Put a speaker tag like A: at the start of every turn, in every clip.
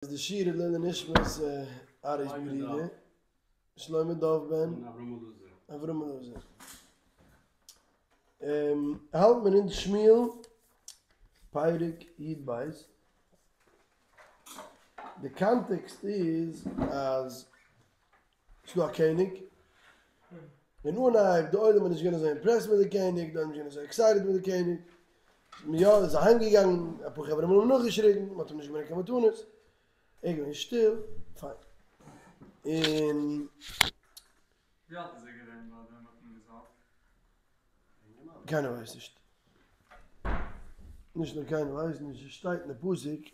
A: איז די שיעור איז לעילוי נשמת ארי'ס ברודער שלמה דוב בן אברהם אלעזר. האלט מען אין שמואל פרק י ב, די קאנטעקסט איז אז ס'דא א קעניג, אין אנהייב די עולם איז נישט געווען אזוי אימפרעסד מיט די קעניג, די עולם איז נישט געווען אזוי עקסייטעד מיט די קעניג, יא ער איז אהיים געגאנגען, אפאר חברה האבן אים נאכגעשריגן, מען האט אים נישט געברענגט קיין מתנות, ער איז געווען שטיל, פיין. און.
B: ווי אלט איז ער געווען ביי ווען מ'האט אים געזאלבט?
A: קיינער ווייסט נישט. נישט נאר קיינער ווייסט נישט, עס שטייט אין די פסוק.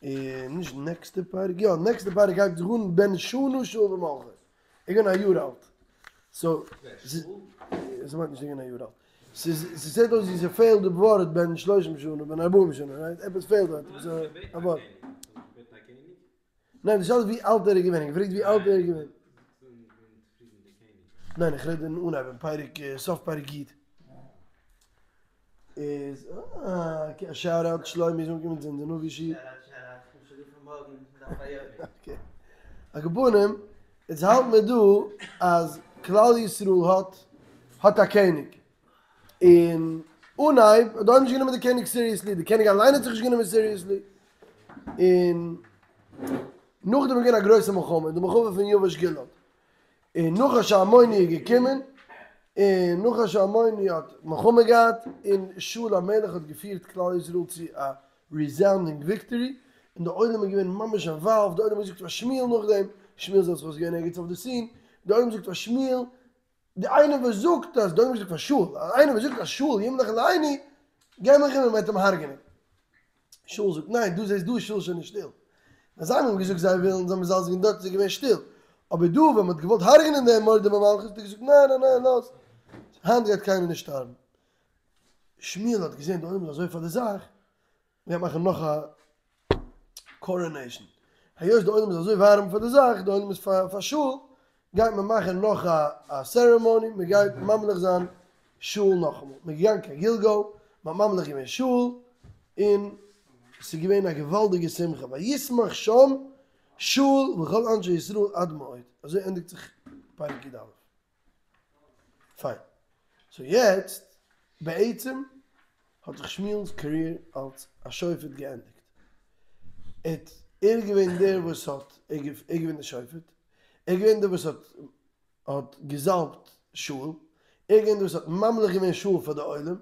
A: און נישט נעקסטע פרק, יא נעקסטע פרק הייבט זיך אן בן שנה שאול במלכות, ער איז געווען א יאר אלט, סאו עס מיינט נישט ער איז געווען א יאר אלט, ס'איז ס'זעט אויס ווי ס'פעלט די ווארט בן שלושים שנה בן ארבעים שנה, רייט? עפעס פעלט דארט, עפעס א ווארט. ניין די שאלה איז ווי אלט ער איז געווען, איך האב געפרעגט ווי אלט ער איז געווען. ניין איך רעד אין אנהייב אין פרק סוף פרק י'. איז אה אקעי א שאוט אוט שלומי איז אנגעקומען צו אונזער נביא שיעור. אקעי. על כל פנים, יעצט האלט מיר דא אז כלל ישראל האט האט א קעניג. און אנהייב האט די עולם נישט גענומען די קעניג סיריעסלי, די קעניג אליין האט זיך נישט גענומען סיריעסלי. און נאכדעם איז געווען א גרויסע מלחמה, די מלחמה פון יבש גלעד. און נחש העמוני איז געקומען, און נחש העמוני האט מלחמה געהאט, און שאול המלך האט געפירט כלל ישראל צו א ריזאונדינג וויקטארי, און די עולם איז געווען ממש אינוואלווד, די עולם האט געזאגט פאר שמואל נאכדעם, שמואל זעצט זיך אויס געווען ערגעץ אויף די סין, די עולם זאגט פאר שמואל, די איינער וואס זאגט אז, די עולם זאגט פאר שאול, אז איינער וואס זאגט אז שאול ימלוך עלינו, געב מיך אים און מ'וועט אים הרג'נען. שאול זאגט ניין, דא זעסט דא איז שאול שוין נישט שטיל. ווען זיי האבן אים געזאגט זיי ווילן זאל מזלזל זיין דארט איז ער געווען שטיל, אבער דא ווען מ'האט געוואלט הרג'נען דעם מודה במלכות האט ער געזאגט ניין ניין ניין לאז, היינט גייט קיינער נישט שטארבן. שמואל האט געזען די עולם איז אזוי פאר די זאך, מ'גייט מאכן נאך א קאראנעישן, היות די עולם איז אזוי ווארעם פאר די זאך, די עולם איז פאר שאול, גייט מען מאכן נאך א סערעמאני, מען גייט ממליך זיין שאול נאכאמאל, מען איז געגאנגען קיין גלגל, מען האט ממליך געווען שאול, און ס'איז געווען א געוואלדיגע שמחה, וישמח שם שאול וכל אנשי ישראל עד מאוד, אזוי ענדיגט זיך פרק י א. פיין. סאו יעצט, בעצם האט זיך שמואל'ס קאריער אלס א שופט געענדיגט. ער האט, ער איז געווען דער וואס האט, ער איז געווען דער שופט, ער איז געווען דער וואס האט האט געזאלבט שאול, ער איז געווען דער וואס האט ממליך געווען שאול פאר די עולם,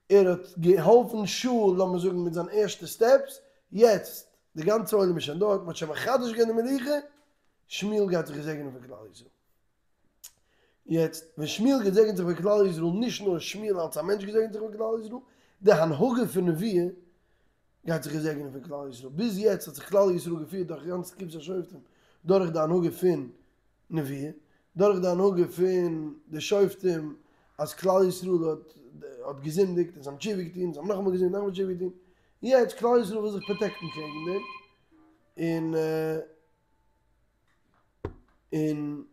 A: ער האט געהאלפן שאול לאמיר זאגן מיט זיין ערשטע סטעפס, יעצט די גאנצע עולם איז שוין דארט, מען האט שוין מחדש געווען די מלוכה, שמואל גייט זיך געזעגענען פון כלל ישראל. יעצט ווען שמואל געזעגנט זיך פון כלל ישראל, נישט נאר שמואל אלס א מענטש געזעגנט זיך פון כלל ישראל, די הנהגה פון נבואה גייט זיך געזעגענען פון כלל ישראל, ביז יעצט האט זיך כלל ישראל געפירט דורך גאנץ תקופת השופטים דורך די הנהגה פון נבואה, דורך די הנהגה פון די שופטים אז כלל ישראל האט האט געזינדיגט און זיי האבן תשובה געטון, זיי האבן נאכאמאל געזינדיגט נאכאמאל תשובה געטון, יעצט כלל ישראל וויל זיך פראטעקטן קעגן דעם, און און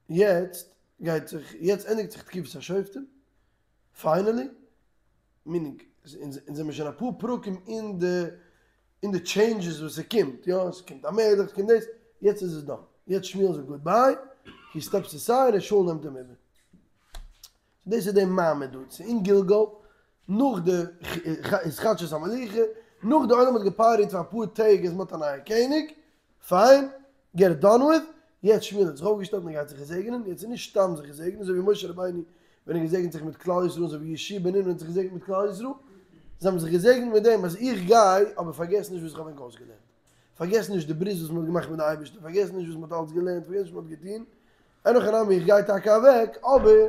A: יעצט גייט זיך, יעצט ענדיגט זיך תקופת השופטים, פיינעלי, מינינג, אונז זעמיר שוין אפאר פרקים אין די, אין די טשעינדזשעס וואס ס'קומט, יא, ס'קומט א מלך, ס'קומט דאס, יעצט איז עס דאן, יעצט שמואל זאגט גוד ביי, הי סטעפס עסייד און שאול נעמט אים איבער. דאס איז די מעמד דא, ס'איז אין גלגל, נאך די התחדשות המלוכה, נאך די עולם האט געפארטיט פאר אפאר טעג אז מ'האט א נייע קעניג, פיין, געט איט דאן וויט, יעצט שמואל האט זיך אויפגעשטעלט און ער גייט זיך געזעגענען, יעצט איז נישט סתם זיך געזעגענען, אזוי ווי משה רבינו ווען ער געזעגענט זיך מיט כלל ישראל, אזוי ווי יהושע בן נון ווען ער האט זיך געזעגענט מיט כלל ישראל, זיי האבן זיך געזעגענט מיט דעם אז איך גיי, אבער פארגעס נישט וואס איך האב ענק אויסגעלערנט, פארגעס נישט די ברית וואס מ'האט געמאכט מיט די אייבערשטער, פארגעס נישט וואס מ'האט אלץ געלערנט, פארגעס נישט וואס מ'האט געטון, אין הכי נמי איך גיי טאקע אוועק, אבער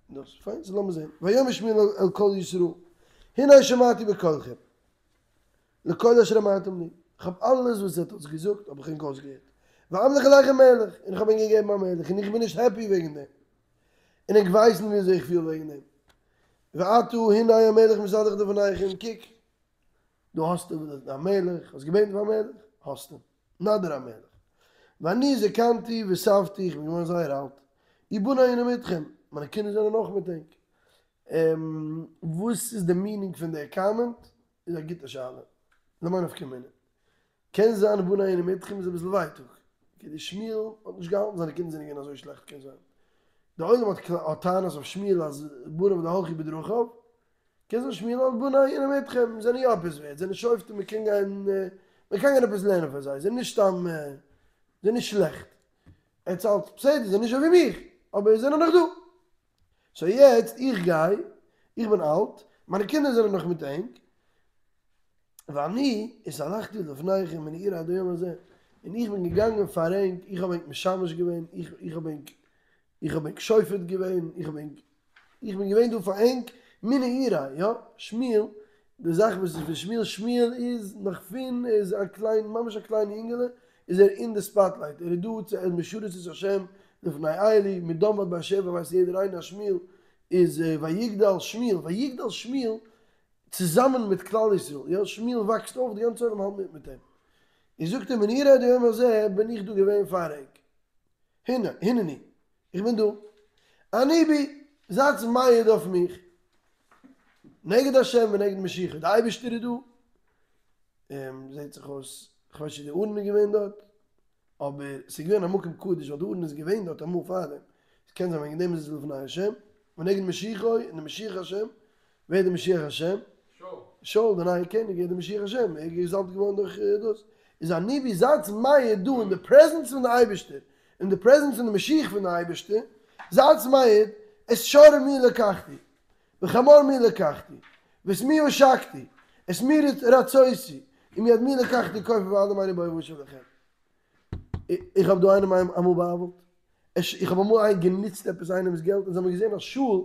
A: דאס, פיין, סאו לאמיר זען, ויאמר שמואל אל כל ישראל, הנה שמעתי בקולכם, לכל אשר אמרתם לי, איך האב אלעס וואס איר האט אונז געזאגט האב איך ענק אויסגעהערט, ואמליך עליכם מלך, און איך האב ענק געגעבן א מלך, און איך בין נישט העפי וועגן דעם, און ענק ווייסן ווי אזוי איך פיל וועגן דעם, ועתה הנה המלך מתהלך לפניכם, קוק, דא האסטו א מלך, האסט געבעטן פאר א מלך, האסטו, נא דיר א מלך. ואני זקנתי וסבתי, איך בין געווארן זייער אלט, ובני הנם אתכם, מיינע קינדער זענען אויך מיט ענק. וואס איז די מינינג פון די קאמענט איז א גוטע שאלה. למאי נפקא מינה? קען זיין ובני הנם אתכם איז אביסל ווייטאג. די שמואל האט נישט געהאלטן זיינע קינדער זענען געווען אזוי שלעכט קען זיין. די עולם האט האט טענות אויף שמואל אז בניו לא הלכו בדרכיו. קען זיין שמואל האלט בני הנם אתכם זענען יא עפעס ווערט, זענען שופטים מען קען גיין מען קען גיין עפעס לערנען פון זיי, זענען נישט סתם זענען נישט שלעכט. עטס האלטס בסדר זענען נישט אזוי ווי מיך אבער זענען נאך דא. סאו יעצט איך גיי, איך בין אלט, מיינע קינדער זענען נאך מיט ענק, ואני התהלכתי לפניכם מנעורי עד היום הזה, און איך בין געגאנגען פאר ענק, איך האב ענק משמש געווען, איך איך האב ענק איך האב ענק שופט געווען, איך האב ענק איך בין געווען דא פאר ענק מנעורי, יא, שמואל, די זאך וואס איז פון שמואל, שמואל איז נאך פון ער איז א קליין, ממש א קליין יונגעלע, איז ער אין די ספאטלייט, ער איז דא צו ער איז משרת את השם לפני עלי, מדן ועד באר שבע ווייסט יעדער איינער אז שמואל איז ויגדל שמואל, ויגדל שמואל צוזאמען מיט כלל ישראל, יא שמואל וואקסט אויף די גאנצע עולם האלט מיט מיט אים, און זאגט ער מנעורי עד היום הזה בין איך דא געווען פאר ענק, הנה, הנני, איך בין דא, ענו בי, זייטס מעיד אויף מיך, נגד השם ונגד משיחו, די אייבערשטער איז דא, זעט זיך אויס, כ'ווייס נישט צו די ארון איז געווען דארט, אבער ס'איז געווען א מקום קדוש ווייל די ארון איז געווען דארט אמאל פארדעם, ס'קען זיין וועגן דעם איז עס לפני השם, ונגד משיחו, און די משיח השם, ווער איז די משיח השם?
C: שאול.
A: שאול די נייע קעניג איז די משיח השם, ער איז געזאלבט געווארן דורך דאס, איז ענו בי זייטס מעיד דא אין די פרעזענס פון די אייבערשטער, אין די פרעזענס פון די משיח פון די אייבערשטער, זייטס מעיד, את שור מי לקחתי, וחמור מי לקחתי, ואת מי עשקתי, את מי רצותי, ומיד מי לקחתי כופר ואעלים עיני בו ואשיב לכם. איך האב דא איינעם אמאל בא'עוול'ט, איך האב אמאל איין גענוצט עפעס איינעמ'ס געלט און זיי האבן געזען אז שאול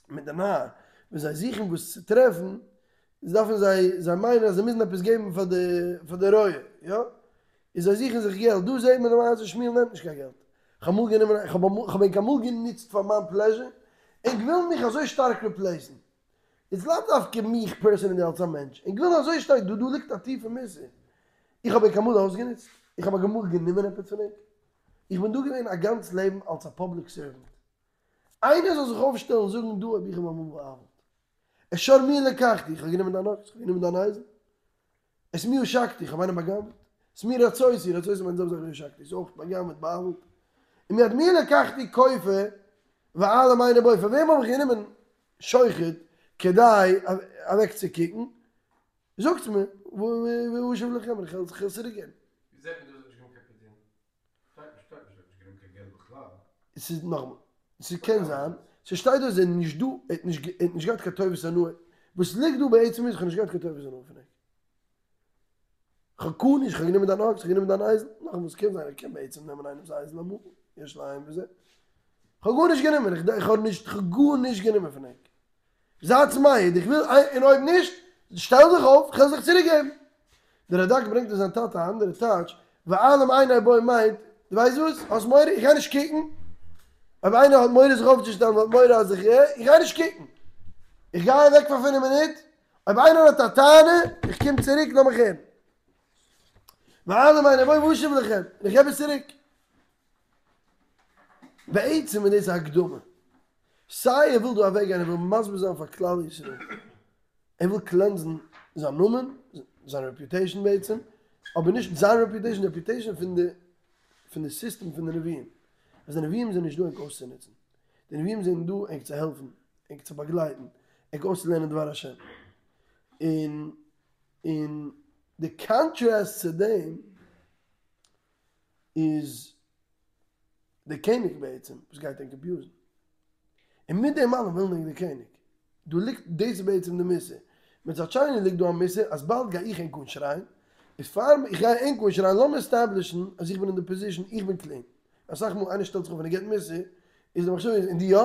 A: מיט די נער ווען זיי זוכן וואס צו טרעפן, דארפן זיי, זיי מיינען אז זיי מוזן עפעס געבן פאר די פאר די רועה, יא? און זיי זוכן זיך געלט, דא זעט מען למעשה שמואל נעמט נישט קיין געלט, כ'האב אמאל גענומען, איך האב אמאל, כ'האב ענק אמאל גענוצט פאר מיין פלעזשער, ענק ווילן מיך אזוי שטארק ריפלעיסן, איז לאו דווקא מיך פערסענעלי אלס א מענטש, ענק ווילן אזוי שטארק, דא דא ליגט א טיפע מוסר, איך האב ענק אמאל אויסגענוצט? איך האב אמאל גענומען עפעס פון ענק? איך בין דא געווען א גאנץ לעבן אלס א פאבליק סערווענט, איינער זאל זיך אויפשטעלן און זאגן דא אויב איך האב אמאל בא'עוול'ט. את שור מי לקחתי, איך האב גענומען דיין אקס, איך האב גענומען דיין אייזל. את מי עשקתי, איך האב איינעם בא'גנב'ט. את מי רצותי, רצותי מיינט די זעלבע זאך ווי עשקתי, איז אויך בא'גנב'ט, בא'עוול'ט. ומיד מי לקחתי כופר ואעלים עיני בו, פאר וועם האב איך גענומען שוחד כדי אוועקצוקוקן? זאגטס מיר, ואשיב לכם, איך וועל עס צוריקגעבן.
C: ווי זעט מען דא אז ער האט נישט גענומען קיין פדיון?
A: ס'איז נאכאמאל, ס'קען זיין, ס'שטייט דא אז ער איז נישט דא, ער האט נישט ער האט נישט געהאט קיין טובת הנאה, וואס ליגט דא בעצם איז, כ'האב נישט געהאט קיין טובת הנאה פון אים. כ'האב גארנישט, כ'האב גענומען דיין אקס, כ'האב גענומען דיין אייזל, נאכאמאל ס'קען זיין ער קען בעצם נעמען איינעמ'ס אייזל אמאל, יש לעיין בזה. כ'האב גארנישט גענומען, איך האב נישט, כ'האב גארנישט גענומען פון ענק. זייטס מעיד, איך וויל, און אויב נישט, שטעל זיך אויף, כ'וועל זיך צוריק געבן. דער רד"ק ברענגט אין זיין טאטע א אנדערע טייטש, ואעלים עיני בו מיינט, דו ווייסט וואס, האסט מורא, איך גיי נישט קוקן, אויב איינער האט מורא זיך אויפצושטעלן האט מורא אז איך גיי, איך גיי נישט קוקן, איך גיי אוועק פאר פינף מינוט, אויב איינער האט א טענה, איך קום צוריק לאמיך הערן. ואעלים עיני בו ואשיב לכם, און איך געב עס צוריק. בעצם איז דאס א הקדמה. סיי ער וויל דא אוועקגיין ער וויל מסביר זיין פאר כלל ישראל, ער וויל קלענסן זיין נאמען, זיין רעפיוטעישן בעצם, אבער נישט זיין רעפיוטעישן, די רעפיוטעישן פון די פון די סיסטעם פון די נביאים, אז די נביאים זענען נישט דא ענק אויסצונוצן, די נביאים זענען דא ענק צו העלפן, ענק צו באגלייטן, ענק אויסצולערנען דבר השם, און און די קאנטראסט צו דעם איז די קעניג בעצם וואס גייט ענק אביוזן, און מיט דעם אלעם ווילן ענק די קעניג, דא ליגט דאס איז בעצם די מוסר, מצד שני ליגט דא א מוסר אז באלד גיי איך ענק אנשרייען, איז פאר איך גיי ענק אנשרייען לאמיר עסטעבלישן אז איך בין אין די פאזישן איך בין קלין, אסאך מאל איינער שטעלט זיך אויף און ער געבט מוסר, איז די מחשבה איז און דו יא?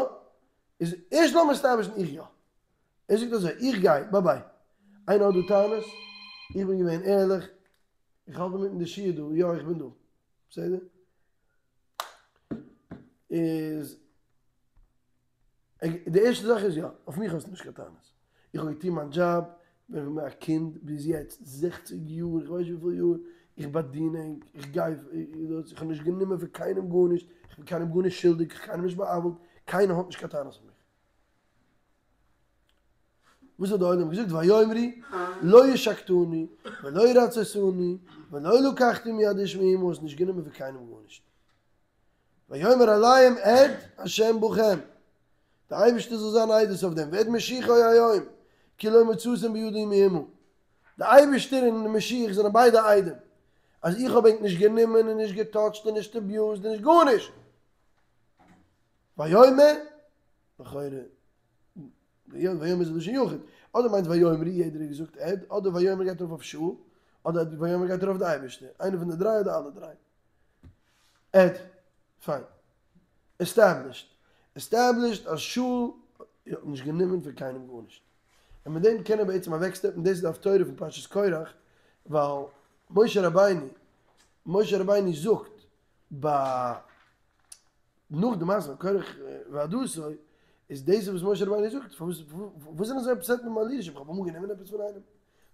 A: איז ערשט לאמיר עסטעבלישן איך יא. ער זאגט אזוי איך גיי, ביי ביי. איינער האט דא טענות? איך בין געווען ערליך, איך האלט אינמיטן די שיעור דא, יא איך בין דא. בסדר? איז די ערשטע זאך איז יא, אויף מיך האסטו נישט קיין טענות. איך האב געטון מיין דזשאב, ווען איך בין א קינד ביז יעצט, זעכציג יאר, איך ווייס נישט וויפיל יאר, איך באדין ענק, איך גיי, איך האב נישט גענומען פון קיינעם גארנישט, איך בין קיינעם גארנישט שולדיג, איך האב קיינעם נישט בא'עוול'ט, קיינער האט נישט קיין טענות אויף מיך. וואס האט די עולם געזאגט ויאמרו לא עשקתני ולא רצותני ולא לקחתי מיד איש מאומה האסט נישט גענומען פון קיינעם גארנישט. ויאמר אליהם עד השם בכם די אייבערשטער זאל זיין עדות אויף דעם ועד משיחו היום כי לא מצאתם בידי מאומה די אייבערשטער און די משיח זענען ביידע עדים אז איך האב ענק נישט גענומען און נישט געטאטשט און נישט אביוזד און נישט גארנישט. ויאמר לכאורה ויאמר איז לשון יחיד, אדער מיינט ויאמרו יעדער האט געזאגט עד, אדער ויאמר גייט ארויף אויף שאול, אדער ויאמר גייט ארויף אויף די אייבערשטער, איינער פון די דריי אדער אלע דריי. עד. פיין. עסטעבלישט. עסטעבלישט אז שאול האט נישט גענומען פון קיינעם גארנישט. און מיט דעם קען ער בעצם אוועקסטעפן, דאס איז די הפטורה פון פרשת קרח, ווייל משה רבינו, משה רבינו זאגט ביי נאך די מעשה פון קרח ועדתו איז דאס וואס משה רבינו זאגט, פארוואס פארוואס זענען זיי אפסעט מיט מיין לידערשיפ, איך האב אמאל גענומען עפעס פון איינעם?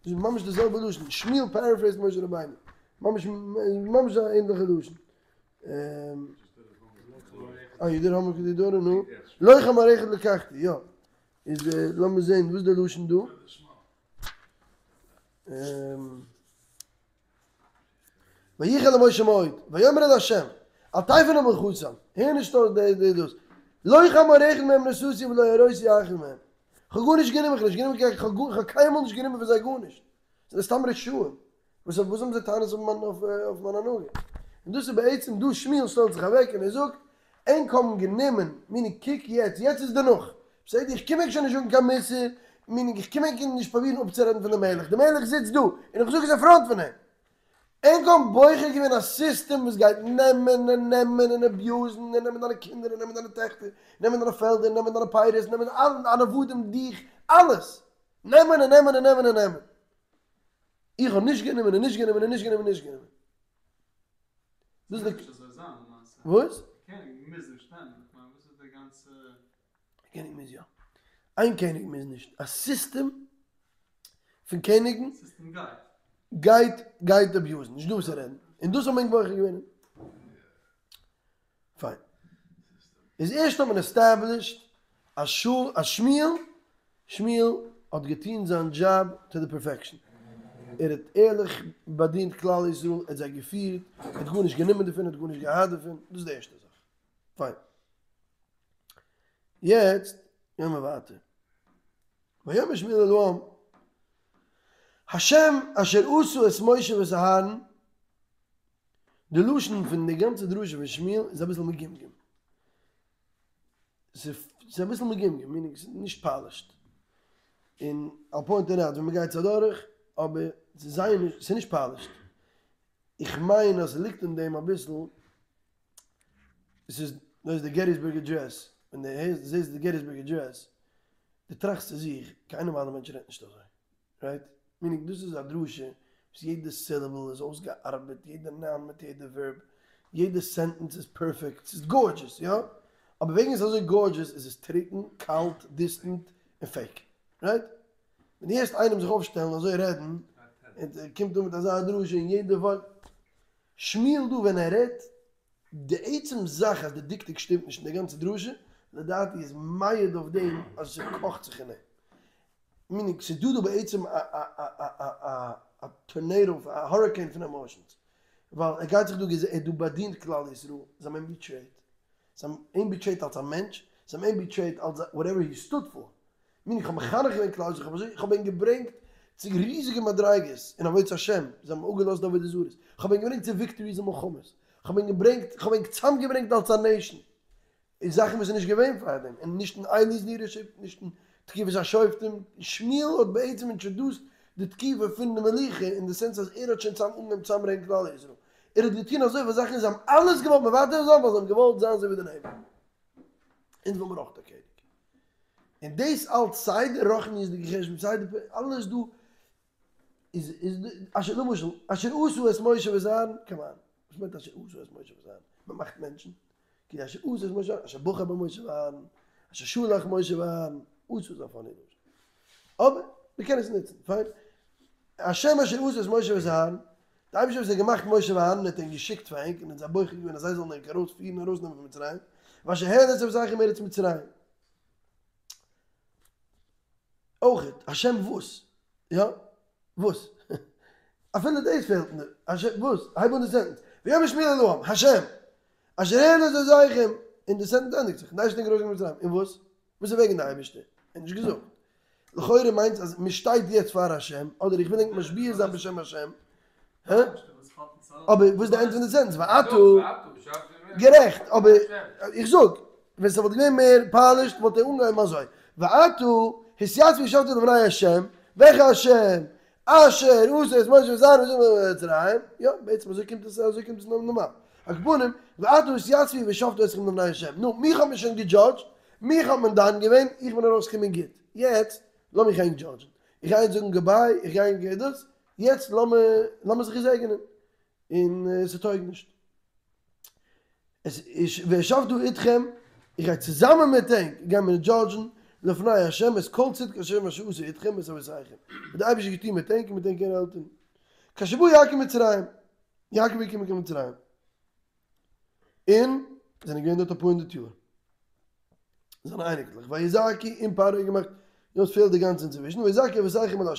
A: דאס איז ממש די זעלבע לשון, שמואל פערעפרעיזד משה רבינו, ממש ממש א ענליכע לשון. אה, יעדער האמער כדי דורך נו, לא חמור אחד לקחתי, יא. איז לאמיר זען וואס איז די לשון דא. ויחר למשה מאוד, ויאמר אל ה', אל תפן המלכותם, הער נישט אויס די די דאס, לא חמור אחד מהם נשאתי ולא הרותי אחד מהם, כ'האב גארנישט גענומען, כ'האב נישט גענומען קיין, כ'האב קיינמאל נישט גענומען פון זיי גארנישט, זענען סתם רשעים, וואס וואס האבן זיי טענות אויף מיין אויף מיין הנהגה? און דאס איז בעצם דא שמואל שטעלט זיך אוועק און ער זאגט, ענק האבן גענומען, מיינינג קוק יעצט, יעצט איז דערנאך, בסדר איך קום ענק שוין נישט זאגן קיין מוסר, מיינינג איך קום ענק נישט פרובירן אפצורעדן פון די מלך, די מלך זיצט דא, און איך זאג עס אין פראנט פון אים. ענק האבן בוחר געווען א סיסטעם וואס גייט נעמען און נעמען און אביוזן און נעמען דיינע קינדער און נעמען דיינע טעכטער, נעמען דיינע פעלדער, נעמען דיינע פירות, נעמען דיינע עבדים, דיך, אלעס! נעמען און נעמען און נעמען און נעמען. איך האב נישט גענומען און נישט גענומען און נישט גענומען און נישט גענומען. דאס איז די. וואס? קעניג מוז יא. איין קעניג מוז נישט. א סיסטעם פון קעניגן גייט גייט אביוזן. נישט דא וואס צו רעדן. און דאס האבן ענק בוחר געווען. פיין. איז ערשט האט מען עסטעבלישט אז שאול אז שמואל שמואל האט געטון זיין דזשאב טו די פערפעקשאן. ער האט ערליך באדינט כלל ישראל, ער האט זיי געפירט, ער האט גארנישט גענומען דערפון, ער האט גארנישט געהאט דערפון. דאס איז די ערשטע זאך. פיין. יעצט גייען מיר ווייטער. ויאמר שמואל אל העם, השם אשר עשה את משה ואת אהרן, די לשון פון די גאנצע דרשה פון שמואל איז אביסל מגומגם. ס'איז אביסל מגומגם, מיינינג ס'איז נישט פאלישט. און איי'ל פוינט איט אוט ווען מ'גייט עס אדורך, אבער ס'איז זייער נישט, ס'איז נישט פאלישט. איך מיין אז ס'ליגט אין דעם אביסל עס איז דאס איז די געטיסבורג אדרעס, ווען דו הערסט זעסט די געטיסבורג אדרעס, דו טראכסט צו זיך, קיין נארמאלע מענטש רעדט נישט אזוי, רייט? מיענינג דאס איז א דרשה וואס יעדע סיליבל איז אויסגעארבעט, יעדע נאון מיט יעדע ווערב, יעדע סענטענס איז פערפעקט, ס'איז גארדזשעס, יא? אבער וועגן עס איז אזוי גארדזשעס איז עס טרוקן, קאלט, דיסטענט, און פעיק, רייט? ווען דו הערסט איינעם זיך אויפשטעלן אזוי רעדן, און ער קומט אן מיט אזא דרשה און יעדע ווארט, שמואל דא ווען ער רעדט, די עצם זאך אז די דקדוק שטימט נישט אין די גאנצע דרשה, לדעתי איז מעיד אויף דעם אז ס'קאכט זיך אין אים. מיענינג ס'איז דא דא בעצם א א א א א א טארנעידא, א האריקעין פון עמאושענס. ווייל ער גייט זיך דא געז ער האט דא באדינט כלל ישראל, זיי האבן אים ביטרעיד. זיי האבן אים ביטרעיד אלס א מענטש, זיי האבן אים ביטרעיד אלס וואטעווער הי סטוד פאר. מיענינג איך האב מחנך געווען כלל ישראל, איך האב אזוי, איך האב אים געברענגט צו ריזיגע מדריגות אין עבודת השם, זיי האבן אפגעלאזט די עבודה זרות, איך האב אים געברענגט צו וויקטאריס אין מלחמות, איך האב אים געברענגט, איך האב אים צוזאמגעברענגט אלס א נעישאן, און זאכן וואס איז נישט געווען פארדעם, און נישט אין עלי'ס לידערשיפ, נישט אין תקופת השופטים, שמואל האט בעצם אינטראדוסט די תקופה פון די מלוכה אין די סענס אז ער האט שוין צוזאם אנגעהויבן צוזאמברענגען כלל ישראל, ער האט געטון אזויפיל זאכן און זיי האבן אלעס געוואלט מוותר זיין ווייל זיי האבן געוואלט זיין אזוי ווי די נעיבער. אונז וויל מיר אויך א קעניג. און דאס אלץ סיי די רוחניות'דיגע חשבון סיי די אלעס דא איז איז אשר למשל אשר עשה את משה ואת אהרן קאם אן וואס מיינט אשר עשה את משה ואת אהרן? מען מאכט מענטשן? כאילו אשר עשה את משה אשר בחר במשה ואהרן אשר שלח משה ואהרן עשה איז א פאני לשון אבער מען קען עס נוצן פיין השם אשר עשה את משה ואת אהרן די אייבערשטער וואס האט געמאכט משה ואהרן האט אים געשיקט פאר ענק און האט זיי בוחר געווען אז זיי זאלן ענק ארויס פירן און ארויסנעמען פון מצרים, ואשר העלה את אבותיכם מארץ מצרים. אויכעט, השם וואס? יא? וואס? אפילו דאס פעלט מיר, השם וואס? הייב אן די סענטענס, ויאמר שמואל אל העם, השם! אשר העלה את אבותיכם, און די סענטענס ענדיגט זיך, און די אייבערשטער האט ארויסגענומען מצרים, און וואס? וואס איז וועגן די אייבערשטער? ער האט נישט געזאגט. לכאורה מיינט אז מען שטייט יעצט פאר השם, אדער איך וויל ענק משביע זיין בשם השם. הא? אבער וואס איז די ענד פון די סענטענס? ועתה, גערעכט, אבער איך זאג, ווען ס'וואלט געווען מער פאלישט וואלט ער אנגעהויבן אזוי, ועתה, התייצבו ושפטו לפני השם, וועלכע השם? אשר עשה את משה ואת אהרן במצרים, יא, בעצם אזוי קומט עס, אזוי קומט עס נארמאל. על כל פנים, ועתה התייצבו ושפטו אתכם לפני השם. נו, מיך האט מען שוין געדזשאדזשט, מיך האט מען דן געווען, איך בין ארויסגעקומען גוט. יעצט, לאמיך ענק דזשאדזשן. איך גיי ענק זאגן גודביי, איך גיי ענק דאס, יעצט לאמיר לאמיר זיך געזעגענען. און ס'טויג נישט. עס איז ושפטו אתכם, איך גיי צוזאמען מיט ענק גיי מיר דזשאדזשן לפני ה' את כל צדקת ה' אשר עשה אתכם ואת אבותיכם, וואס די אייבערשטער האט געטון מיט ענק און מיט ענקערע עלטערן, כאשר בא יעקב מצרים, יעקב איז געקומען קיין מצרים, און זענען געווען דארט אפאר הונדערט יאר. זיינע אייניקלעך, ויזעקו און פרעה האט געמאכט, יא עס פעלט די גאנצע אינצווישן, ויזעקו אבותיכם אל ה',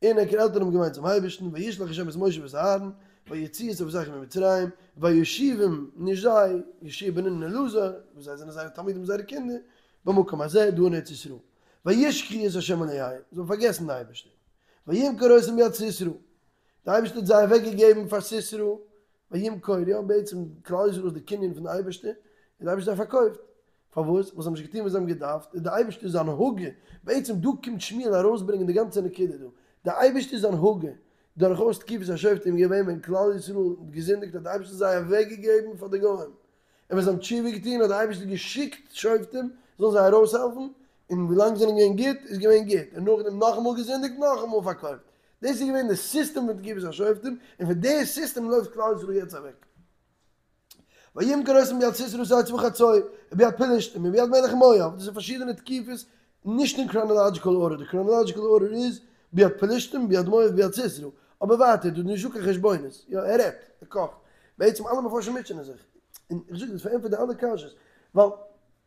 A: און ענקער עלטערן האבן געוויינט צום אייבערשטן, וישלח ה' את משה ואת אהרן, ויוציאו את אבותיכם ממצרים, ויושיבם, נישט זיי, יהושע בן נון און אלעזר, וואס זיי זענען זייערע תלמידים און זייערע קינדער, במקום הזה, דא אין ארץ ישראל. וישכחו את ה' אלהיהם, זיי האבן פארגעסן די אייבערשטער. וימכר אותם ביד סיסרא, די אייבערשטער האט זיי אוועקגעגעבן פאר סיסרא, וימכור, יא בעצם כלל ישראל איז די קנין פון די אייבערשטער, און די אייבערשטער האט זיי פארקויפט, פארוואס? ווייל זיי האבן נישט געטון וואס זיי האבן געדארפט, און די אייבערשטער'ס הנהגה, בעצם דא קומט שמואל ארויסברענגען די גאנצע נקודה דא, די אייבערשטער'ס הנהגה דורכאויס תקופת השופטים איז געווען ווען כלל ישראל האט געזינדיגט האט די אייבערשטער זיי אוועקגעגעבן פאר די גוים, און ווען זיי האבן תשובה געטון האט די אייבערשטער געשיקט שופטים זאלן זיי ארויסהעלפן, און ווילאנג זיי זענען געווען גוט איז געווען גוט, און נאכדעם נאכאמאל געזינדיגט נאכאמאל פארקויפט, דאס איז געווען די סיסטעם פון תקופת השופטים, און פון די סיסטעם לויפט כלל ישראל יעצט אוועק. וימכר אותם ביד סיסרא שר צבא חצור, וביד פלשתים, וביד מלך מואב, דאס איז פארשידענע תקופות, נישט אין קראנאלאדזשיקעל ארדער, די קראנאלאדזשיקעל ארדער איז, ביד פלשתים, ביד מואב, ביד סיסרא, אבער ווייטער, דא איז נישטא קיין חשבונות, יא ער רעדט, ער קאכט, בעצם אלע מפרשים מוטשענען זיך, און איך זאג דאס פארענטפערט די אלע קשיות, ווייל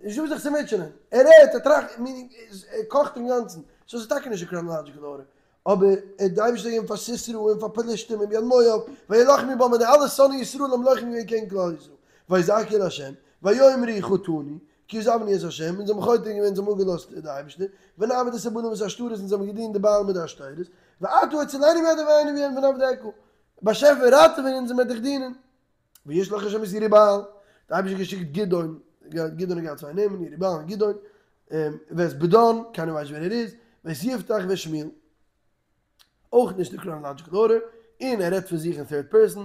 A: נישטא וואס זיך צו מוטשענען, ער רעדט, ער טראכט, מיענינג ער קאכט אינגאנצן, סאו ס'איז טאקע נישט די קראנאלאדזשיקעל ארדער, אבער ער האט די אייבערשטער געגעבן פאר סיסרא און פאר פלשתים און ביד מואב, וילחמו בם און די אלע שונאי ישראל האבן לוחם געווען קעגן כלל ישראל, ויזעקו אל ה', ויאמרו חטאנו, כי עזבנו את ה', אונז האבן חוטא געווען אונז האבן אפגעלאזט די אייבערשטער, ונעבד את הבעלים ואת העשתרות אונז האבן געדינט די בעל מיט די עשתרות, ועתה הצילנו מיד אויבינו ונעבדך, באשעפער ראטעווע אונז און מ'וועט דיך דינען. וישלח השם את ירובעל, די אייבערשטער האט געשיקט גדעון, גדעון האט געהאט צוויי נעמען, ירובעל און גדעון, ואת בדן, קיינער ווייסט נישט ווער ער איז, ואת יפתח ואת שמואל. אויך נישט די קראנאלאדזשיקל ארדער, און ער רעדט פון זיך אין third person,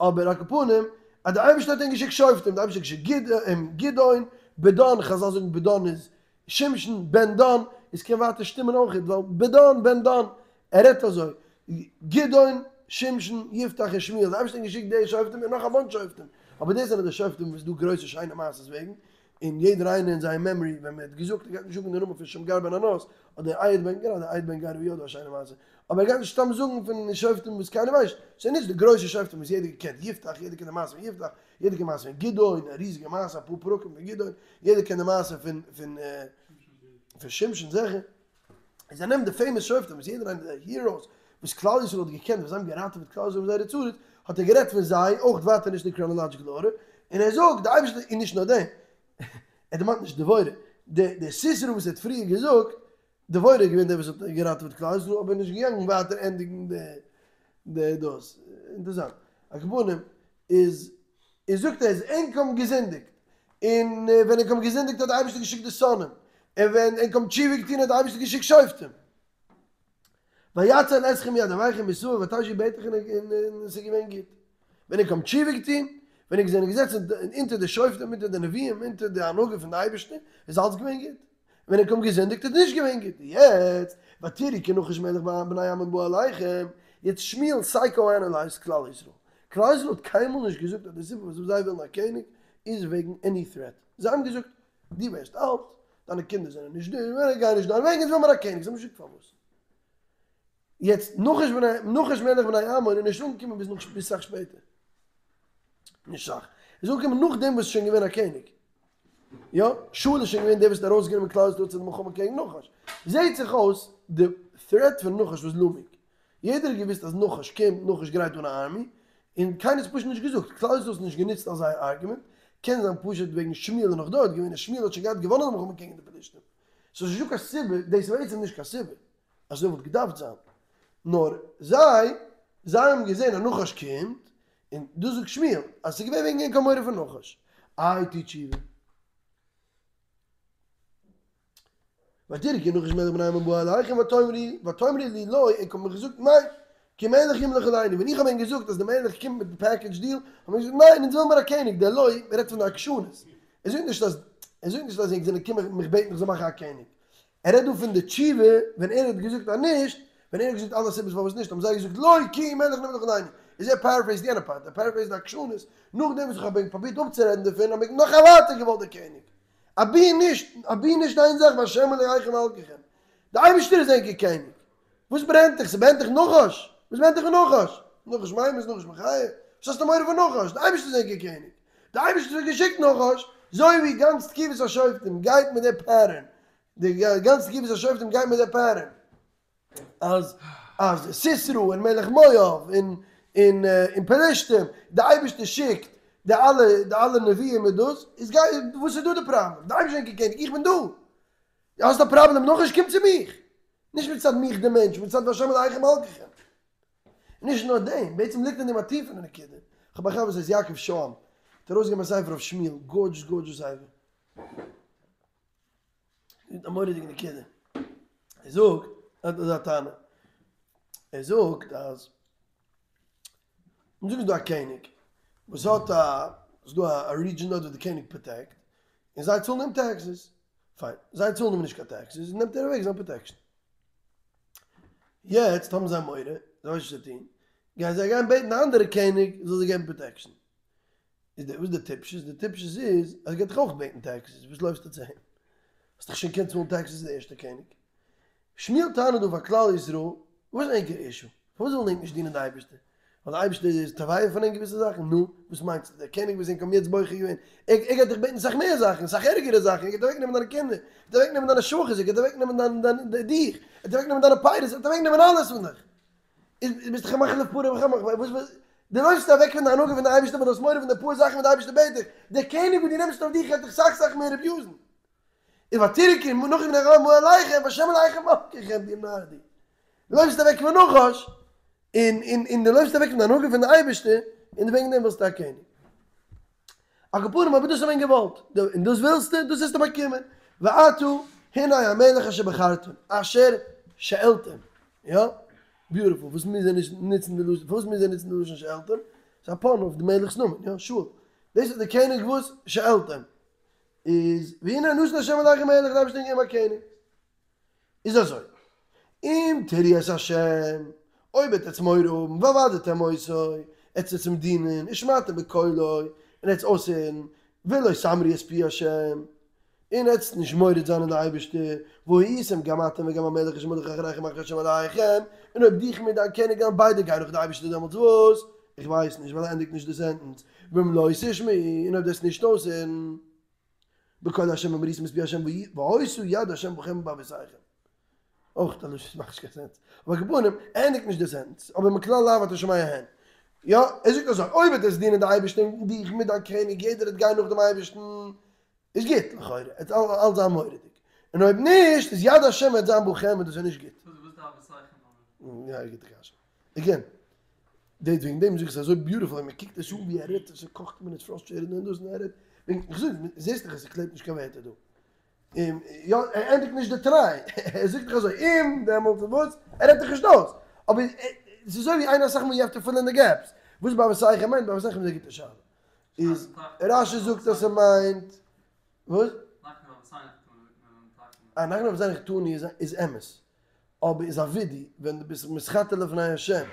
A: אבער על כל פנים, אז די אייבערשטער האט אים געשיקט שופטים, די אייבערשטער האט געשיקט גדעון, בדן, חזל זאגן בדן איז שמשון בן דן, עס קען ווייטער שטימען אויכעט, ווייל בדן בן דן, ער רעדט אזוי, גדעון, שמשון, יפתח און שמואל, די אייבערשטער האט געשיקט די שופטים און נאך א באנטש שופטים, אבער דאס זענען די שופטים וואס איז דא גרויסע שיינע מעשות וועגן, און יעדער איינער אין זיין מעמארי ווען מען האט געזאגט ער גייט נישט זאגן די נאמען פון שמגר בן ענת, אדער אהוד בן גרא, אהוד בן גרא יא דא א שיינע מעשה, אבער ער גייט נישט סתם זאגן פון שופטים וואס קיינער ווייסט, ס'איז נישט די גרויסע שופטים וואס יעדער קען, יפתח, יעדער קען די מעשה פון יפתח, יעדער קען די מעשה פון גדעון, א ריזיגע מעשה אפאר פרקים פון גדעון, יעדער קען די מעשה פון פון פון שמשון זיכער. איז ער נעמט די פעימאס שופטים וואס יעדער איינער די היראוס וואס כלל ישראל האט געקענט וואס זיי האבן געראטעוועט כלל ישראל פון זייערע צרות, האט ער גערעדט פון זיי, אויך ווייטער נישט אין קראנאלאדזשיקל ארדער, און ער זאגט די אייבערשטער און נישט נאר דעם, ער דערמאנט נישט דבורה, די די סיסרא וואס ער האט פריער געזאגט, דבורה איז געווען דער וואס האט געראטעוועט כלל ישראל אבער נישט געגאנגען ווייטער ענדיגן די די דאס, אינטערעסאנט. על כל פנים איז איז זאגט ער אז ענק האבן געזינדיגט, און ווען ענק האבן געזינדיגט האט די אייבערשטער געשיקט די שונאים, און ווען ענק האבן תשובה געטון האט די אייבערשטער געשיקט שופטים. ויצל אתכם מיד אויביכם מסביב ותשבו בטח און עס איז געווען גוט. ווען ענק האבן תשובה געטון, ווען ענק זענען געזעצן אונטער די שופטים, אונטער די נביאים, אונטער די הנהגה פון די אייבערשטער, איז אלץ געווען גוט. ווען ענק האבן געזינדיגט איז נישט געווען גוט, יעצט ותראו כי נחש מלך בני עמון בא אליכם, יעצט שמואל סייקאו-אנעלייזט כלל ישראל, כלל ישראל האט קיינמאל נישט געזאגט אז די סיבה פארוואס זיי ווילן א קעניג איז וועגן עני טרעט, זיי האבן געזאגט דו ווערסט אלט, דיינע קינדער זענען נישט דא, מיר גייען נישט דיין וועג, אונז וויל מיר א קעניג, זיי האבן נישט געזאגט פארוואס. יעצט נחש בני נחש מלך בני עמון איז נישט אנגעקומען ביז נאך ביז סאך שפעטער, נישט סאך, איז אנגעקומען נאכדעם וואס איז שוין געווען א קעניג. יא, שאול איז שוין געווען דער וואס האט ארויסגענומען כלל ישראל צו די מלחמה קעגן נחש. זעהט זיך אויס די threat פון נחש וואס looming. יעדער האט געוואוסט אז נחש קומט, נחש גרייט אן א army, און קיינער האט עס פשוט נישט געזאגט, כלל ישראל האט עס נישט גענוצט אלס זייער argument, קען זיין פשוט וועגן שמואל איז נאך דארט געווען און שמואל האט שוין געהאט געוואנען די מלחמה קעגן די פלישתים. ס'איז נישטא קיין סיבה, דאס איז בעצם נישט קיין סיבה, אזוי וואלט געדארפט זיין, נאר זיי זיי האבן געזען אז נחש קומט, און דאס זאגט שמואל אז ס'איז געווען וועגן קיין מורא פון נחש. איי טו תשובה. ותראו כי נחש מלך בני עמון בא אליכם ותאמרו ותאמרו לי לא, ענק האבן מיך געזאגט ניין, כי מלך ימלוך עלינו, ווען איך האב ענק געזאגט אז די מלך קומט מיט די package deal, האבן ענק געזאגט ניין אונז ווילן מיר א קעניג, דער לא רעדט פון די עקשנות, ער זאגט נישט אז ער זאגט נישט אז ענק זענען געקומען מיך בעטן איך זאל מאכן א קעניג, ער רעדט דא פון די תשובה ווען ער האט געזאגט אז נישט, ווען ער האט געזאגט אלע סיבות פארוואס נישט האבן זיי געזאגט לא כי מלך ימלוך עלינו, איז ער paraphrase ט יענע part, ער paraphrase ט די עקשנות, נאכדעם וואס איך האב ענק פרובירט אפצורעדן דערפון האב איך נאך ווייטער געוואלט די קעניג, אבי נישט, אבי נישט איין זאך והשם אלקיכם מלככם, די אייבערשטער איז ענקער קעניג, וואס ברענט דיך, ס'ברענט דיך נחש, וואס ברענט דיך פון נחש, נחש ממית נחש מחיה, וואס האסטו מורא פון נחש, די אייבערשטער איז ענקער קעניג, די אייבערשטער האט געשיקט נחש, זוי ווי גאנץ תקופת השופטים גייט מיט די pattern, די גאנץ תקופת השופטים גייט מיט די pattern, אז אז סיסרא און מלך מואב און און און פלשתים, די אייבערשטער שיקט די אלע די אלע נביאים מיט דאס, איז גיי וואס איז דא די פראבלעם? די אייבערשטער איז ענקער קעניג, איך בין דא! האסט א פראבלעם נחש קום צו מיך! נישט מצד מיך די מענטש, מצד והשם אלקיכם מלככם. נישט נאר דעם, בעצם ליגט אין דעם א טיפערע נקודה. כ'האב א חבר וואס הייסט יעקב שוהם, האט ארויסגעגעבן א ספר אויף שמואל, gorgeous gorgeous ספר. זאגט א מורא'דיגע נקודה. ער זאגט, ער האט אזא טענה, ער זאגט אז, מ'זאגט ס'איז דא א קעניג, וואס האט א, ס'איז דא א region דארט וואס די קעניג protect, און זיי צאלן אים taxes. פיין, זיי צאלן אים נישט קיין taxes, נעמט ער אוועק זיין protection. יעצט האבן זיי מורא, זיי ווייסן נישט וואס צו טון, גייען זיי גיין בעטן די אנדערע קעניג זאל זיי געבן protection. איז די וואס די טיפשות? די טיפשות איז אז ער גייט דיך אויך בעטן taxes, וואס לויפסטו צו אים? האסט דאך שוין געקענט צאלן taxes צו די ערשטע קעניג. שמואל טענה'ט דא פאר כלל ישראל, וואס איז ענקער issue? פארוואס ווילן ענק נישט דינען די אייבערשטער? ווייל די אייבערשטער איז תובע פון ענק געוויסע זאכן? נו, וואס מיינסטו? דער קעניג וואס ענק האבן יעצט בוחר געווען, ער גייט דיך בעטן סאך מער זאכן, סאך ערגערע זאכן, ער גייט אוועקנעמען דיינע קינדער, ער גייט אוועקנעמען דיינע שפחות, ער גייט אוועקנעמען דיין דיך, ער גייט אוועקנעמען דיינע פירות, ער גייט אוועקנעמען אלעס פון דיך. איז ביסט דאך מחליף פרה בחמור, וואס וואס, דו לויפסט אוועק פון די הנהגה פון די אייבערשטער ווייל דו האסט מורא פון די פאר זאכן וואס די אייבערשטער בעט דיך, דער קעניג וואס דו נעמסט אויף דיך גייט דיך סאך סאך מער abuse ן. און ותראו כי נחש מלך בני עמון בא אליכם והשם אלקיכם מלככם דו נאר דו לויפסט אוועק פון נחש און און און דו לויפסט אוועק פון די הנהגה פון די אייבערשטער און וועגן דעם ווילסטו א קעניג. על כל פנים אבער דאס האט מען געוואלט און דאס ווילסטו דאס וועסטו באקומען ועתה הנה המלך אשר בחרתם אשר שאלתם יא beautiful וואס מוז ער נישט נוצן די לשון פארוואס מוז ער נוצן די לשון שאלתם ס'איז א pun אויף די מלך'ס נאמען יא שאול דאס איז די קעניג וואס שאלתם איז והנה נתן השם עליכם מלך, די אייבערשטער האט געגעבן א קעניג. איז אזוי, אם תיראו את השם, אויב וועט עטץ מורא האבן, ועבדתם אותו, עטץ וועטס אים דינען, ושמעתם בקולו, און עטץ אויסהערן, ולא תמרו את פי השם, און עטץ נישט מורד זיין אין די אייבערשטער, והייתם גם אתם וגם המלך אשר מלך אחריכם אחרי השם אלקיכם, און אויב דיך מיט דיין קעניג וועלן ביידע גיין נאך די אייבערשטער דעמאלטס וואס? איך ווייס נישט ווייל ער ענדיגט נישט די sentence, ואם לא תשמעו, און אויב דו וועסט נישט אויסהערן, בקול השם ומריתם את פי השם והיתה יד השם בכם ובאבותיכם. אויך א לשון וואס מאכט נישט קיין sense. אבער על כל פנים, ער ענדיגט נישט די sentence, אבער מכלל לאו אתה שומע הן. יא, ער זאגט אזוי, אויב וועט עס דינען די אייבערשטער און דיך מיט דיין קעניג יעדער וועט גיין נאך דעם אייבערשטן, איז גוט, לכאורה, עס וועט אלץ זיין מורא'דיג. און אויב נישט, איז יד השם וועט זיין בכם און דאס איז נישט גוט.
B: וואס איז די אבותיכם אבער?
A: יא, גוטע קשיא. Again, דעיס וועגן דעם זאג איך ס'איז אזוי beautiful ווען מ'קוקט עס אן ווי ער רעדט עס קאכט מען איז frustrated און דאס און ער רעדט וועגן איך זאג זעסט דאך אז ס'קלעבט נישט קיין ווערטער דא און יא ער ענדיגט נישט די תנאי ער זאגט דאך אזוי און דעמאלטס וואס ער רעדט דאך נישט אויס אבער ס'איז אזוי ווי איינער אסאך מאל you have to fill in the gaps וואס באבותיכם מיינט באבותיכם איז א גוטע שאלה איז רשי זאגט אז ס'מיינט וואס? אה אנחנו ואבותינו חטאנו איז אמת אבער איז א וידוי ווען דו ביסט מתחטא לפני השם,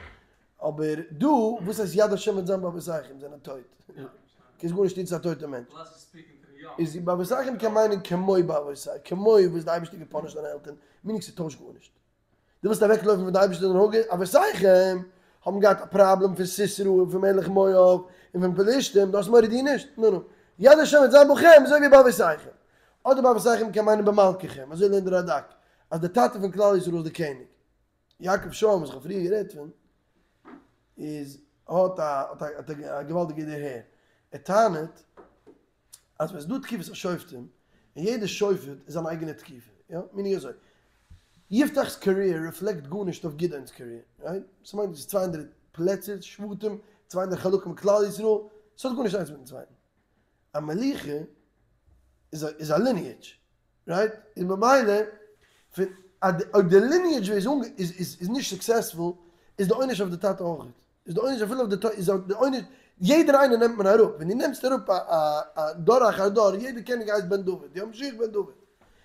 A: אבער דא וואס הייסט יד השם וועט זיין באבותיכם זענען טויט, קענסט גארנישט טון צו א טויטע מענטש, איז באבותיכם קען מיינען כמו באבותי, כמו וואס די אייבערשטער גע punish ט דיינע עלטערן, meaning ס'טוישט גארנישט, דו ווילסט אוועק לויפן פון די אייבערשטער הנהגה, אבותיכם האבן געהאט א פראבלעם פון סיסרא און פון מלך מואב און פון פלישתים, דו האסט מורא דו נישט? נו נו. יד השם וועט זיין בכם אזוי ווי באבותיכם. אדער באבותיכם קען מיינען במלככם, אזוי לערנט די רדק, אז די טאטע פון כלל ישראל איז די קעניג. יעקב שוהם וואס איך האב פריער גערעדט פון, איז האט א האט א א געוואלדיגע דערהער. ער טענה'ט אז ווען ס'איז דא תקופת השופטים, און יעדע שופט איז אן אייגענע תקופה, יא? מיינט אזוי, יפתח'ס קאריער ריפלעקט גארנישט אויף גדעון'ס קאריער, רייט? ס'מיינט ס'איז צוויי אנדערע פלעצער, שבטים, צוויי אנדערע חלקים אין כלל ישראל, ס'האט גארנישט איינס מיטן צווייטן. א מלוכה איז א איז א ליניעדזש, רייט? און ממילא פון אויב די ליניעדזש איז איז איז נישט סוקסעספול, איז די עונש אויף די טאטע אויכעט. איז די עונש אפילו אויף די איז די עונש יעדער איינער נעמט מען אראפ ווען דו נעמסט אראפ א א א דור אחר דור יעדער קעניג הייסט בן דוד יא משיח בן דוד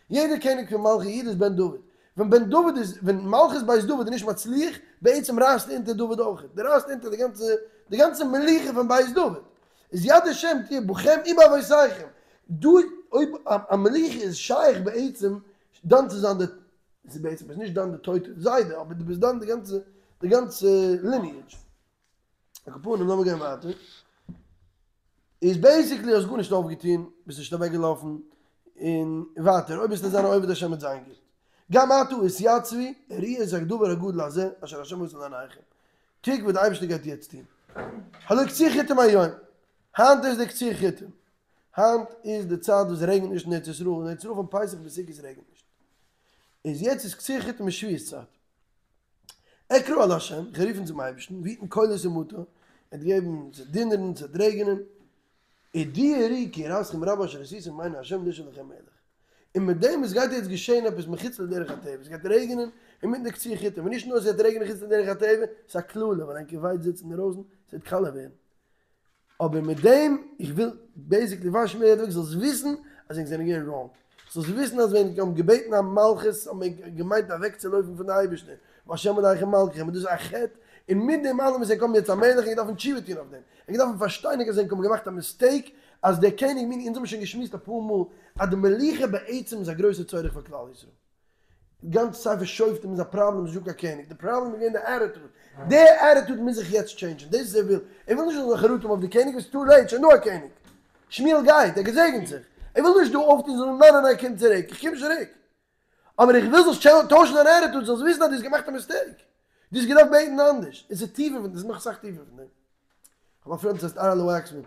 A: יעדער קעניג פון מלכי יהודה איז בן דוד ווען בן דוד איז ווען מלכות בית דוד איז נישט מצליח בעצם רייסט אונטער דוד אויך דו רייסט אונטער די גאנצע די גאנצע מלוכה פון בית דוד איז יד השם תהיה בכם ובאבותיכם דא אויב א מלוכה איז שייך בעצם דן צו זיין די ס'איז בעצם ביסט נישט דן די טויטע זיידע אבער דו ביסט דן די גאנצע די גאנצע ליניעדזש. על כל פנים לאמיר גיין ווייטער. איז בעיסיקלי האסט גארנישט אויפגעטון, ביסט נישט אוועק געלאפן, און ווייטער אויב וועסטו זיין א עובד השם וועט זיין גוט. גם עתה התייצבו וראו את הדבר הגדול הזה אשר השם עושה לעיניכם. קוק וואס די אייבערשטער גייט יעצט טון. הלא קציר חיטים היום. היינט איז די קציר חיטים. היינט איז די צייט וואס רעגנט נישט אין ארץ ישראל, אין ארץ ישראל פון פסח ביז סוכות רעגנט נישט, איז יעצט איז קציר חיטים איז שבועות צייט, אקרא אל ה', איך וועל רופן צום אייבערשטן, ויתן קולות ומטר, ער וועט געבן ס'וועט דונערן, ס'וועט רעגענען, ודעו וראו כי יראתכם רבה אשר עשיתם מעיני ה' לשאול לכם מלך, און מיט דעם עס גייט יעצט געשען עפעס מחוץ לדרך הטבע, עס גייט רעגענען אינמיטן די קציר חיטים, און נישט נאר עס וועט רעגענען חוץ לדרך הטבע, ס'איז א קללה, ווייל ענקער ווייץ זיצט אינדערויסן, ס'וועט קאלע ווערן. אבער מיט דעם, איך וויל בעיסיקלי וואשן מיר יעדע וועג זאלסט וויסן אז ענק זענען געווען ראנג, זאלסט וויסן אז ווען ענק האבן געבעטן א מלכות האבן ענק געמיינט אוועקצולויפן פון די אייבערשטער, והשם אלהיכם מלככם, און דאס איז א חטא, און מיט דעם אלעם וואס ענק האבן יעצט א מלך, ענק דארפן תשובה טון אויף דעם, ענק דארפן פארשטיין אז ענק האבן געמאכט א מיסטעיק אז דער קעניג, מיר אונז האבן שוין געשמועסט אפאר מאל אז די מלוכה בעצם איז א גרויסע צורך פאר כלל ישראל. גאנץ ספר שופטים איז א פראבלעם נישט דא קיין קעניג, די פראבלעם איז געווען די עטיטוד, די עטיטוד מוז זיך יעצט טשעינדזשען, דאס איז ער וויל, ער וויל נישט זאל זיך חרטה האבן אויף די קעניג, איטס טו לעיט, שוין דא א קעניג, שמואל גייט, ער געזעגנט זיך, ער וויל נישט דא אויפטון זאגן ניין ניין ניין קום צוריק, איך קום צוריק, אבער איך וויל זאלסט טוישן דיין עטיטוד, זאלסט וויסן אז דו האסט געמאכט א מיסטעיק, דו האסט געדארפט בעטן אנדערש, עס איז טיפער פון, עס איז נאך אסאך טיפער פון דעם. כ'האב א פרענד וואס הייסט אהרעלע וואקסמאן,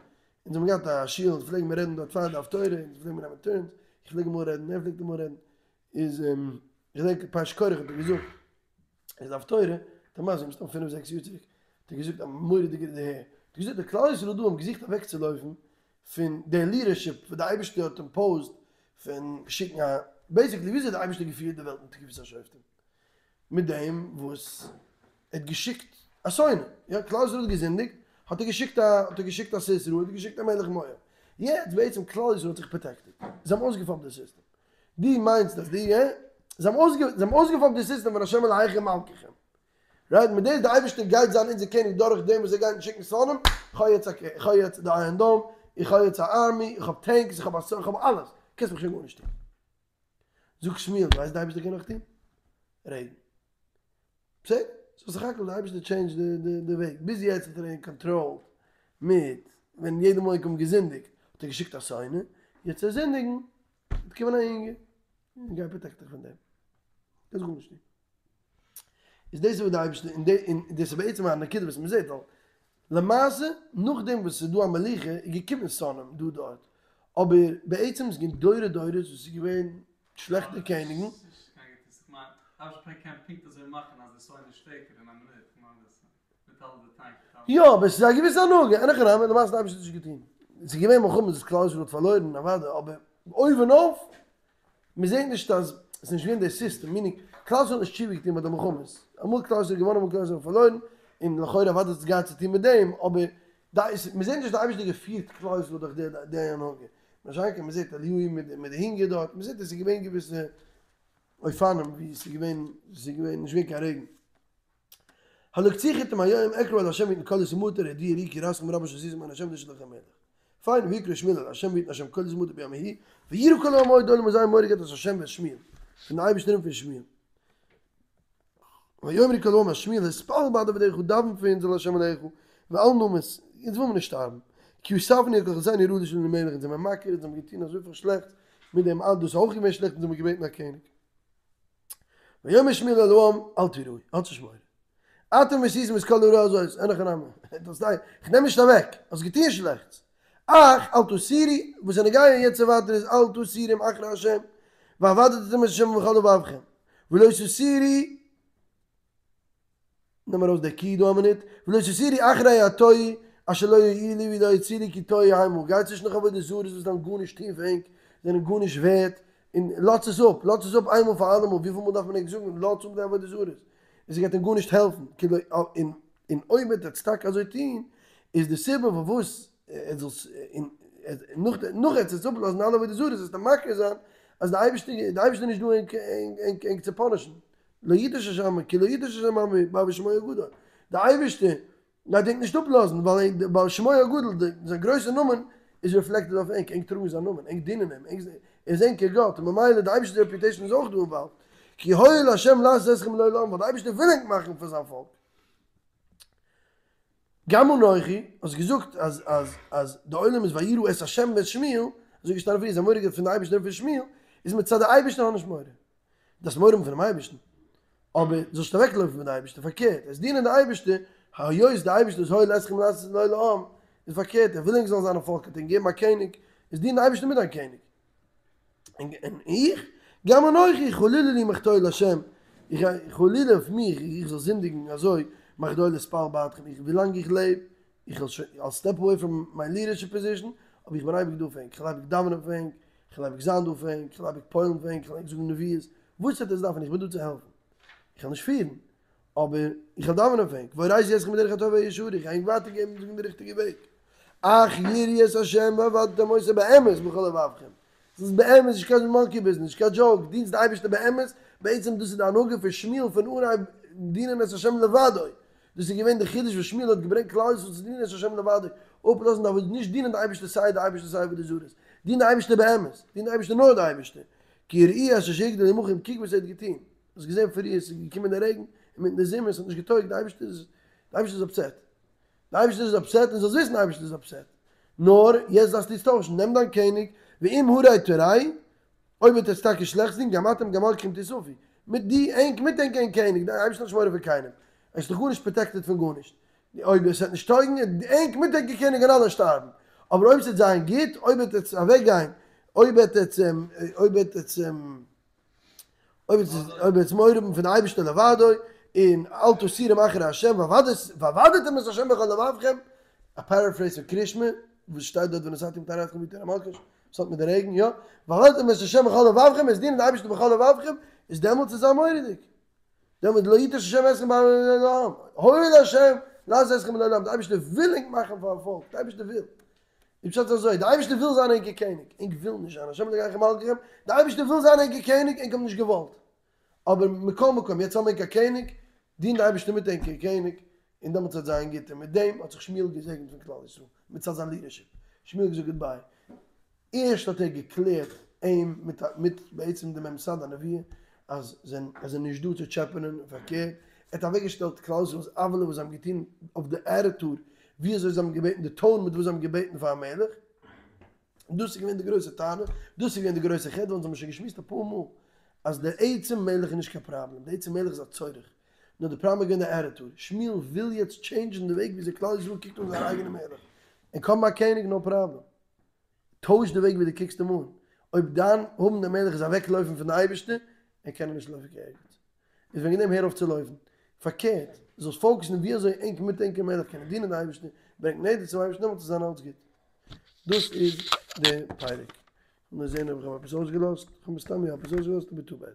A: אונז האבן געהאט א שול, פלעגן מיר רעדן דארט פאר די הפטורה, אונז פלעגן מיר נעמען טורנס, איך פלעג אמאל רעדן, ער פלעגט אמאל רעדן, איז איך געדענק פרשת קרח האט ער געזאגט איז די הפטורה האט ער מסביר מסתם פינף זעקס יאר צוריק האט ער געזאגט א מורא'דיגע דערהער האט ער געזאגט די כלל ישראל דא האבן געזוכט אוועקצולויפן פון די לידערשיפ וואס די אייבערשטער האט אימפאוזד פון שיקן א בעיסיקלי וויאזוי האט די אייבערשטער געפירט די וועלט אין תקופת השופטים מיט דעם וואס ער האט געשיקט א שונא, יא, כלל ישראל האט געזינדיגט, האט ער געשיקט א, האט ער געשיקט א סיסרא, האט ער געשיקט א מלך מואב, יעצט בעצם כלל ישראל האט זיך פראטעקטעד, זיי האבן אויסגעפאפט די סיסטעם, דו מיינסט אז די, זיי האבן אויסגע, זיי האבן אויסגעפאפט די סיסטעם פון השם אלהיכם מלככם, רייט, מיט דאס די אייבערשטער גייט זיין אונזער קעניג דורך דעם וואס ער גייט שיקן שונאים, איך האב יעצט א, איך האב יעצט די איירן דאום, איך האב יעצט א ארמי, איך האב טענקס, איך האב א, איך האב אלעס, קענסט מיך שוין גארנישט טון. זאגט שמואל, ווייסט די אייבערשטער קען נאך טון? רעגן. בסדר, סאו סך הכל די אייבערשטער טשעינדזשד די די וועג, ביז יעצט האט ער אים קאנטראלד מיט ווען יעדע מאל ער האט געזינדיגט האט ער געשיקט א שונא, יעצט זיי זינדיגן וועט קומען א הונגער און גיי פראטעקט דיך פון דעם, קענסט גארנישט טון. איז דאס איז וואס די אייבערשטער און די און דאס איז בעצם א נקודה וואס מען זעט ווייל למעשה נאכדעם וואס ס'איז דא א מלוכה איז געקומען שונאים דא דארט אבער בעצם איז געווען דורי דורות וואס איז געווען שלעכטע קעניגן. יא אבער ס'איז א געוויסע הנהגה, אין הכי נמי למעשה האט די אייבערשטער נישט געטון, ס'איז געווען מלחמות וואס כלל ישראל האט פארלוירן אוודאי אבער אויבן אויף מען זעט נישט אז עס איז נישט געווען די סיסטעם, מיענינג, כלל ישראל האט נישט תשובה געטון ביי די מלחמות, אמאל כלל ישראל געוואונען אמאל כלל ישראל פארלוירן, און לכאורה אוודאי האט עס געהאט צו טון מיט דעם, אבער מען זעט נישט די אייבערשטער געפירט כלל ישראל דורך די די הנהגה, מה שאין כן מען זעט אליהו מיט מיט די הונגער דארט, מען זעט עס איז געווען געוויסע אופנים ווי עס איז געווען, עס איז געווען נישט געווען קיין רעגן. הלא קציר חיטים היום אקרא אל ה' ויתן קולות ומטר ודעו וראו כי יראתכם רבה אשר עשיתם מעיני ה' לשאול לכם מלך. פיין ויקרא שמואל אל ה' ויתן ה' קולות ומטר ביום ההוא ויירא כל העם מאוד די עולם האט זייער מורא געהאט את ה' ואת שמואל פון די אייבערשטער און פון שמואל. ויאמרו כל העם אל שמואל התפלל בעד עבדיך דאווען פאר אונז אל ה' אלהיך ואל נמות אונז וויל מיר נישט שטארבן. כי הוספנו על כל חטאתינו הרעה לנו מלך אונז זעמיר מכיר אונז האבן געטון אזויפיל שלעכטס מיט דעם אלעם דאס איז אויך געווען שלעכט אונז האבן געבעטן א קעניג. ויאמר שמואל אל העם אל תיראו, האטס נישט מורא. אתם עשיתם את כל הרעה הזאת, אין הכי נמי, איך נעם נישט אוועק, האסט געטון שלעכטס, אך אל תסירו, וואס איז נוגע יעצט און ווייטער איז אל תסורו מאחרי ה', ועבדתם את ה' בכל לבבכם, ולא תסורו, נעם ארויס די כי דא א מינוט, ולא תסורו אחרי התוהו אשר לא יועילו ולא יצילו כי תוהו המה, גייטס נישט נאך עבודה זרות וואס וועלן גארנישט טון פאר ענק, זענען גארנישט ווערט, און לאזטס עס אפ, לאזטס עס אפ איינמאל פאר אלעמאל, וויפיל מאל דארף מען ענק זאגן, לאזטס אפ די עבודה זרות, און ס'גייט ענק גארנישט העלפן, כאילו, און און אויב וועט עטס טאקע אזוי טון, איז די סיבה פארוואס עטס זאלטס, און נאך נאך עטס עס אפלאזן אלע עבודה זרות, זאלסטו מכיר זיין אז די אייבערשטער די אייבערשטער איז נישט דא ענק ענק ענק צו פאנישן, לא יטוש השם עמו, כי לא יטוש השם עמו בעבור שמו הגדול, די אייבערשטער גייט ענק נישט אפלאזן, ווייל ווייל שמו הגדול, די זיין גרויסע נאמען איז רעפלעקטעד אויף ענק, ענק טראגן זיין נאמען, ענק דינען אים, ענק ער איז ענקער גאט, און ממילא די אייבערשטער'ס רעפיוטעישן איז אויך דא אינוואלווד, כי הואיל השם לעשות אתכם לו לעם, ווייל די אייבערשטער וויל ענק מאכן פאר זיין פאלק. גם אנכי, האסט געזאגט אז אז אז די עולם איז ויירא את ה' ואת שמואל, אזוי געשטאנען פריער, זיי האבן מורא געהאט פון די אייבערשטער און פון שמואל, איז מצד די אייבערשטער האב נישט מורא. דארפסט מורא האבן פונעם אייבערשטן, אבער זאלסט נישט אוועקלויפן פון די אייבערשטער, פארקערט, עס דינען די אייבערשטער, היות די אייבערשטער איז הואיל אתכם לעשות לו לעם, איז פארקערט, ער וויל ענק זאלן זיין א פאלק, האט ענק געגעבן א קעניג, איז דין די אייבערשטער מיט דיין קעניג. און איך, גם אנכי, חלילה לי מחטוא לה', איך חלילה אויף מיך, איך זאל זינדיגן אזוי, מחדל להתפלל בעדכם, איך ווילאנג איך לעב, איך וועל שוין, I'll step away from my leadership position, אבער איך בין אייביג דא פאר ענק, איך וועל אייביג דאווענען פאר ענק, איך וועל אייביג זיין דא פאר ענק, איך וועל אייביג פועל'ן פאר ענק, איך וועל ענק זאגן נביאות, וואס וועט עטס דארפן, איך בין דא צו העלפן. איך וועל נישט פירן, אבער איך וועל דאווענען פאר ענק, והוריתי אתכם בדרך הטובה והישרה, איך גיי ענק ווייטער געבן זאגן די ריכטיגע וועג. אך יראו את ה' ועבדתם אותו באמת בכל לבבכם. עס איז באמת נישט קיין מאנקי ביזנעס, נישט קיין דזשאוק, דינסט די אייבערשטער באמת, בעצם דאס איז די הנהגה פון שמואל פון אנהייב דינען את ה' לבדו, דאס איז געווען די חידוש וואס שמואל האט געברענגט כלל ישראל צו דינען את ה' לבדו, אפלאזן די עבודה, נישט דינען די אייבערשטער סיי די אייבערשטער סיי עבודה זרות, דין די אייבערשטער באמת, דין די אייבערשטער נאר די אייבערשטער, כי ראו את אשר הגדיל עמכם, קוק וואס ער האט געטון, האסט געזען פריער עס איז געקומען די רעגן אינמיטן די זומער, עס האט נישט געטויגט, די אייבערשטער איז די אייבערשטער איז אפסעט, די אייבערשטער איז אפסעט און זאלסט וויסן די אייבערשטער איז אפסעט, נאר יעצט דארפסטו עס טוישן, נעם דיין קעניג, ואם הרע תרעו, אויב וועט עטס טאקע שלעכטס טון, גם אתם גם מלככם תספו, מיט די ענק מיט ענק ענק קעניג, די אייבערשטער האט נישט מורא פון קיינעם, ער איז דאך גארנישט פראטעקטעד פון גארנישט, אויב עס וועט נישט טויגן, ענק מיט ענקער קעניג וועלן אלע שטארבן, אבער אויב עס וועט זיין גוט, אויב וועט עטס אוועק גיין, אויב וועט עטס אויב וועט עטס אויב וועט עטס מורא האבן פון די אייבערשטער לבדו, און אל תסורו מאחרי ה' ועבדתם את ה' בכל לבבכם, א פערעפרעיז פון קריאת שמע, וואס שטייט דארט ונתתי מטר ארצכם והייתם למלכות, וואס האט מיט די רעגן, יא, ועבדתם את ה' בכל לבבכם, עס דינען די אייבערשטער בכל לבבכם, איז דעמאלטס איז זיין מורא'דיג. דעמאלט לא יטוש ה' אתכם לעם, הואיל ה' לעשות אתכם לעם, די אייבערשטער וויל ענק מאכן פאר א פאלק, די אייבערשטער וויל. די פשט איז אזוי, די אייבערשטער וויל זיין ענקער קעניג, ענק ווילן נישט זיין, השם אלקיכם מלככם, די אייבערשטער וויל זיין ענקער קעניג, ענק האבן נישט געוואלט. אבער מכל מקום, יעצט האבן ענק א קעניג, דין די אייבערשטער מיט ענקער קעניג, און דעמאלטס וועט זיין גוט, און מיט דעם האט זיך שמואל געזעגנט פון כלל ישראל, מצד זיין לידערשיפ, שמואל האט געזאגט גוד ביי. ערשט האט ער געקלערט אים מיט מיט בעצם די ממסד הנבואה אז זיי זענען נישט דא צו טשעפענען און פארקערט, ער האט אוועקגעשטעלט כלל ישראל'ס עוולה וואס זיי האבן געטון אויף די עטיטוד ווי אזוי זיי האבן געבעטן די טאון מיט וואס זיי האבן געבעטן פאר א מלך, דאס איז געווען די גרויסע טענה, דאס איז געווען די גרויסע חטא, אונז האבן שוין געשמועסט אפאר מאל אז דער עצם מלך איז נישט קיין פראבלעם, די עצם מלך איז א צורך, נאר די פראבלעם איז געווען די עטיטוד, שמואל וויל יעצט טשעינדזשן די וועג וויאזוי כלל ישראל קוקט אן זייער אייגענע מלך, און קוים א קעניג נאו פראבלעם. טויש די וועג ווי דו קוקסט אים אן, אויב דיין האבן דעם מלך איז אוועק לויפן פון די אייבערשטער, ער קען נישט לויפן קיין ערגעץ, איז וועגן דעם הער אויף צו לויפן, פארקערט, זאלסט פאוקעסן ווי אזוי ענק מיט ענקער מלך קענען דינען די אייבערשטער, ברענגט נענטער צום אייבערשטן דעמאלט וועט זיין אלץ גוט. דאס איז די פרק. כ'וועל נאר זען אויב איך האב עפעס אויסגעלאזט, כ'האב מסתם יא עפעס אויסגעלאזט אבער טו בעד.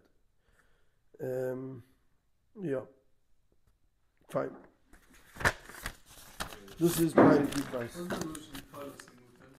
A: יא. פיין. דאס איז פרק י"ב.